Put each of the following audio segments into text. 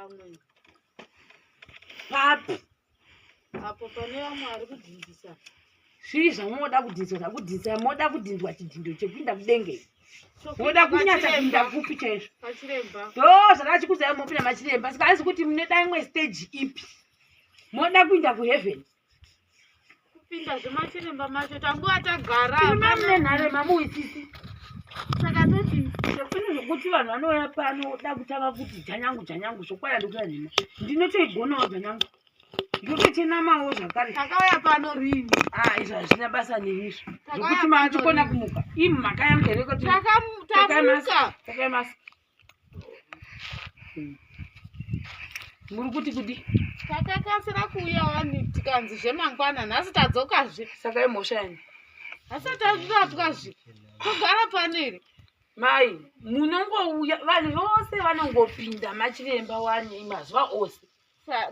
vamwe. Papi? Apo pane vamwe vari kudhindisa. Zvii zvamunoda kudhindiswa? Zvakudhindisa moda kudhindwa chidhindo chekuinda kudenge. Moda kunyatsa kuinda kupi chaizvo? Pachiremba. Ndo zvakachikuzai mopinda machiremba. Saka asi kuti munoda imwe stage ipi? Moda kuinda kuheaven. Kupinda zvemachiremba macho tanguva tagara. Mune nhare mamuwisisi. Saka toti Zvekune zvekuti vanhu vanouya pano da kutanga kuti dzanyangu dzanyangu zvokwada ndikuta nhema. Ndinotoigonawo dzanyangu. Ndotochenamawo zvakare. Takauya pano rini? Ah, izvo hazvina basa neni izvo. Takauya Zvekuti pano mamuchikona rini? kumuka. Imhaka yangu here kuti Takamuka. Pfekai mask. Muri kuti kudi? Takakasira kuuya wani tikanzi zvemangwana nhasi tadzokazve. Saka imhosva yani. Nhasi tarapwazve. Togara pano here? Mai, munongouya vanhu vose vanongopinda machiremba wani mazuva ose.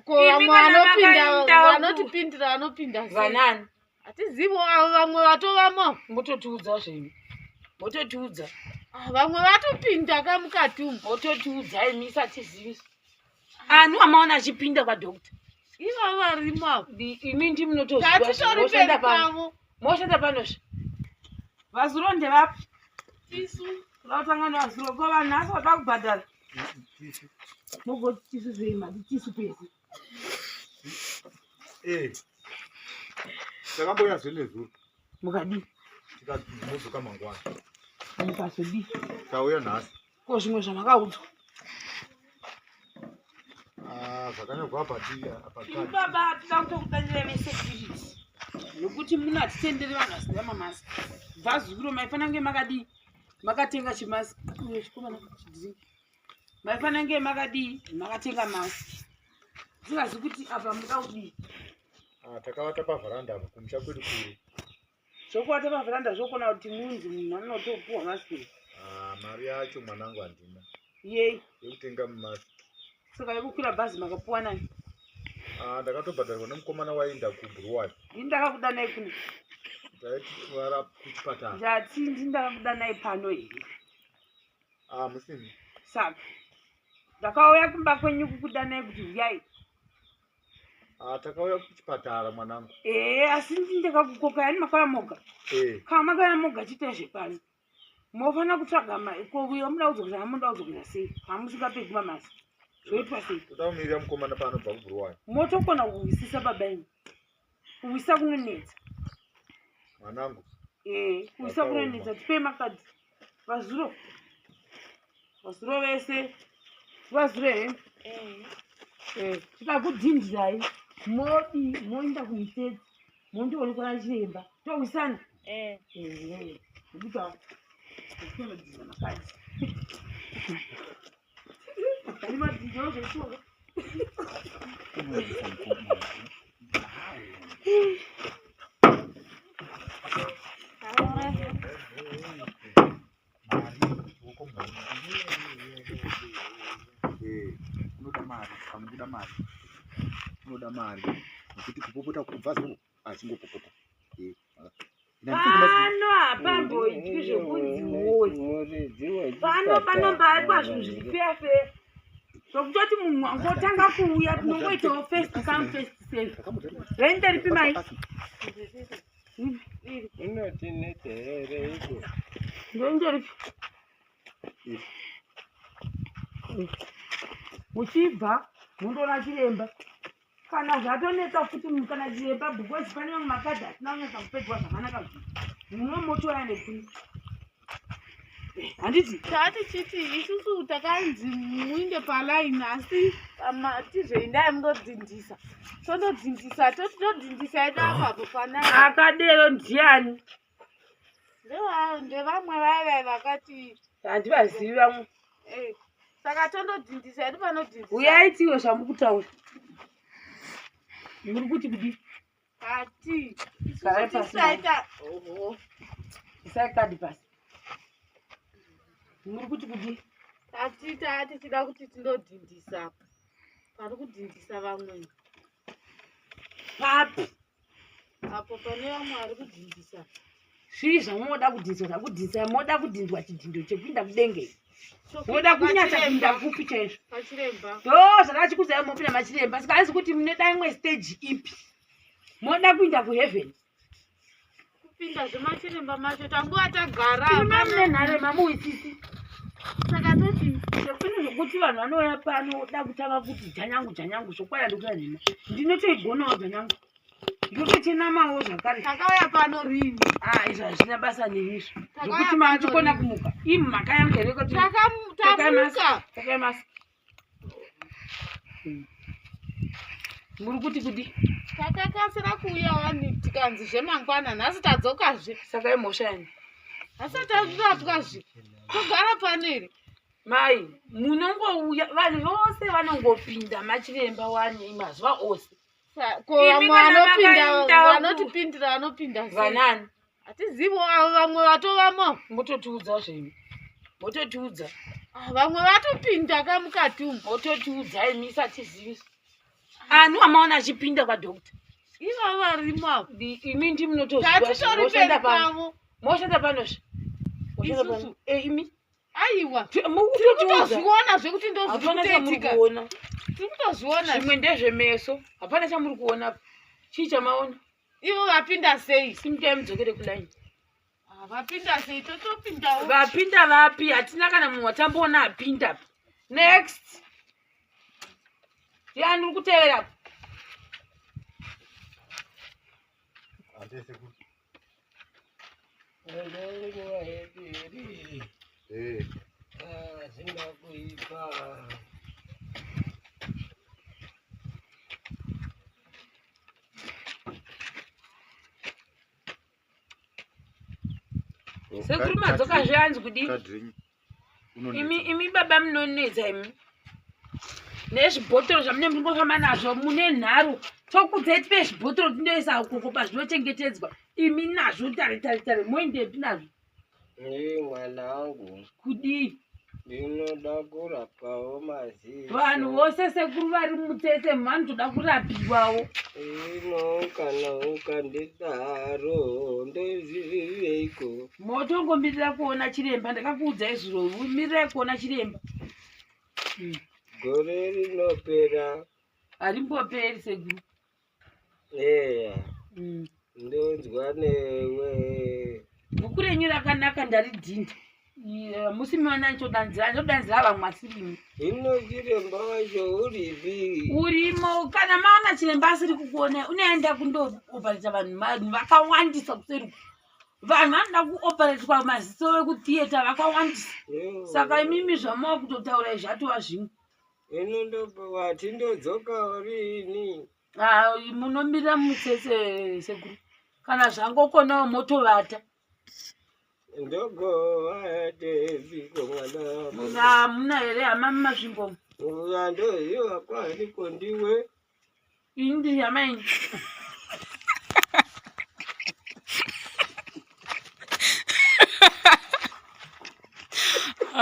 Ko Imi vamwe kana vanopinda makaenda vanotipindira vanopinda sei? Vanani? Hatizivo avo vamwe vatovamo. Mototiudza zvenyu. Mototiudza. Ah, Vamwe vatopinda ka mukati umu. Mototiudza imi isatizivi. Anu amaona achipinda kwadoctor. Ivavo varimo avo. Imi ndi munotoziva. Tatitori Moshanda peri pano. pavo. Moshanda panozve. Vazuro ndevapi? Tisu. Vautanga nevazuro ko vanhu nhasi vada kubhadhara. Mogoti tisu sei mati tisu pese. Eh. Takambouya zve nezuro Mukadii? tikati tinodzoka mangwana. Mukazodii? Tauya nhasi. Ko zvimwe zvamakaudzwa. Ah, zvakanyorwa apa ti apa Imi kadi. baba tida kutokudanira vesecurity nokuti muno hatitenderi vanhu vasina mamaski. Bva zuro maifanira kunge makadii? Makatenga chimaski. Uyo chikomana chidrink. Maifanira kunge makadii? Makatenga maski. Ndingazi kuti apa muda kudii? Ah, takavata pavharanda apa kumusha kwedu kure. Zvokuvata pavharanda zvokona kuti munzi munhu anotopuwa maski. Ah, mari yacho mwanangu handina. Yei. Yekutenga mask. Saka yekukwira bhazi makapuwa nani? Ah, ndakatobhadharwa nemukomana waienda kuBuruwayo. Ndini ndakakudanai kuno. Taiti vara kuchipatara. Ndati ndini ndakakudanai pano here? Ah, musini. Saka ndakauya kumba kwenyu kukudanai kuti uyai. Ah, takauya kuchipatara mwanangu. Ee, asi ndini ndakakukoka yani makauya moga. Eh, Kana makauya moga chiitai zvepano. Mofanira kutsvaga mari ko uyo muda kudzokera munoda kudzokera sei? Kana musingapfeki mamaski. Zvoitwa sei? toda kumirira mukomana paanobva kuBuruwayo. Motokona kuhwisisa baba imi. Kuhwisisa kunonetsa. Mwanangu. Ee, kuhwisisa Zvakaoma. kunonetsa. Tipei makadhi. Vazuro. Vazuro vese. Vazuro here? Eh. Eh, tikakudhindirai modi moenda kumutsetse mondoonekwa nachiremba towisana Eh. nekuti makadzi madhindiwo zveshuwa. Eh, unoda mari, pamwe mari. Unoda mari. Nekuti kupopota kubva zuro achingopopota. Eh. Pano hapamboitwi zvekunzi woyi pano panombaitwa zvinhu zviri feya feya zvokutoti munhu angotanga kuuya tinongoitawo first come first serve. Rende ripi mai? Rende ripi? Muchibva mundoona chiremba kana zvatonetsa futi kana chiremba because pane mamwe makadhi asina kunyatsa kupedzwa zvakanaka zvinhu mumwe motoya nekuno handiti. Tatichiti isusu takanzi muinde palaini asi tizoendai mundodhindisa. Tondodhindisa toti todhindisa edu apapo panaya. Akadero ndiani? Ndevamwe vaya vaya vakati Handivazivi vamwe. eh, saka tondodhindisa edu panodhindisa. Uyai tiwe zvamukutaura muri kuti kudii? Ati Garai isusu pasi. tisaita oho. Isai kadhi pasi. Muri kuti kudii? Tati tatichida kuti tindodhindisa apa. Pari kudhindisa vamwe. Papi? Apo pane vamwe vari kudhindisa. Zvii zvamunoda kudhinzwa zvakudhinzwa moda kudhinzwa chidhindo chekuinda kudenge moda kunyatsa kuinda kupi chaizvo ndo zvakachikudzai mopinda machiremba saka hanzi kuti mune da imwe stage ipi moda kuinda kuheaven kupinda zvemachiremba macho tanguva tagara mune nhare mamuwisisi saka toti kune zvekuti vanhu vanouya pano da kutanga kuti dzanyangu dzanyangu zvokwada ndikuta nhema ndinotoigonawo dzanyangu ndotochenamawo zvakare takauya pano rini ah izvo hazvina basa neizvo zvekuti mamuchikona kumuka imhaka yangu here kuti tamuka takai mask muri kuti kudi takakasira kuuya wani tikanzi zvemangwana nhasi tadzokazve saka imhosva yani nhasi tatirapwazve togara pano here mai munongouya vanhu vose vanongopinda machiremba wani mazuva ose ko vamwe vanopinda vanotipindira vanopinda vanani hatizivo avo vamwe vatovamo mototiudza zvenyu mototiudza ah, vamwe vatopinda ka mukati umu mototiudza imi satizivi anu amaona achipinda kwadokta ivavo varimo avo imi ndi munotozivatori peri pavo moshanda panozve isusu eh, imi aiwa tirikutozviona zvekuti ndozvikutoitika tirikutozviona zvimwe ndezvemeso hapana chamuri kuona chii chamaona ivo vapinda sei simukai mudzokere kulaini ah, vapinda sei totopindawo vapinda vapi hatina kana munhu watamboona apinda next ndiani uri kutevera Nguva yedu here? Eh. Hazvina kuipa. Sekuru madzoka zveanzi kudii? Imi imi baba munonetsa imi. Nezvibhotoro zvamune mungofamba nazvo mune nharo. Tokudzai tipe zvibhotoro tindoisa ukoko pazvinochengetedzwa. Imi nazvo tare tare tare moendepi nazvo? Ee mwana wangu. Kudii? Ndinoda kurapwawo maziso. Vanhu vose sekuru vari mutsetse vanotoda kurapiwawo. Ino kana ukandidaro ndoziveiko? Motongomirira kuona chiremba ndakakuudzai zuro mirirai kuona chiremba. Gore rinopera. Harimboperi sekuru. Eya. Ndonzwa newe. Bhuku renyu rakanaka ndaridhinda. Musi mwana nchodanzira nchodanzira vamwe asirimi. Hino chiremba wacho uripi? Urimo kana maona chiremba asiri kukuona unoenda kundoopareta vanhu vanhu vakawandisa kuseri uku. Vanhu vanoda kuoparetwa maziso vekutheatre vakawandisa. Saka imimi zvamava kutotaura izvi zvatova zvimwe. Hino ndobva ndodzoka rini? Ah, munomirira mutsetse sekuru kana zvangokonawo motovata ndogovatepiko mwana muna here hama mumasvingo andoziva kwaniko ndiwe ini ndiri hama yenyu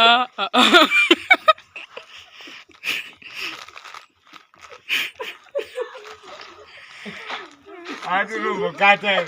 Ah, ah, ah. Ati rumbokata.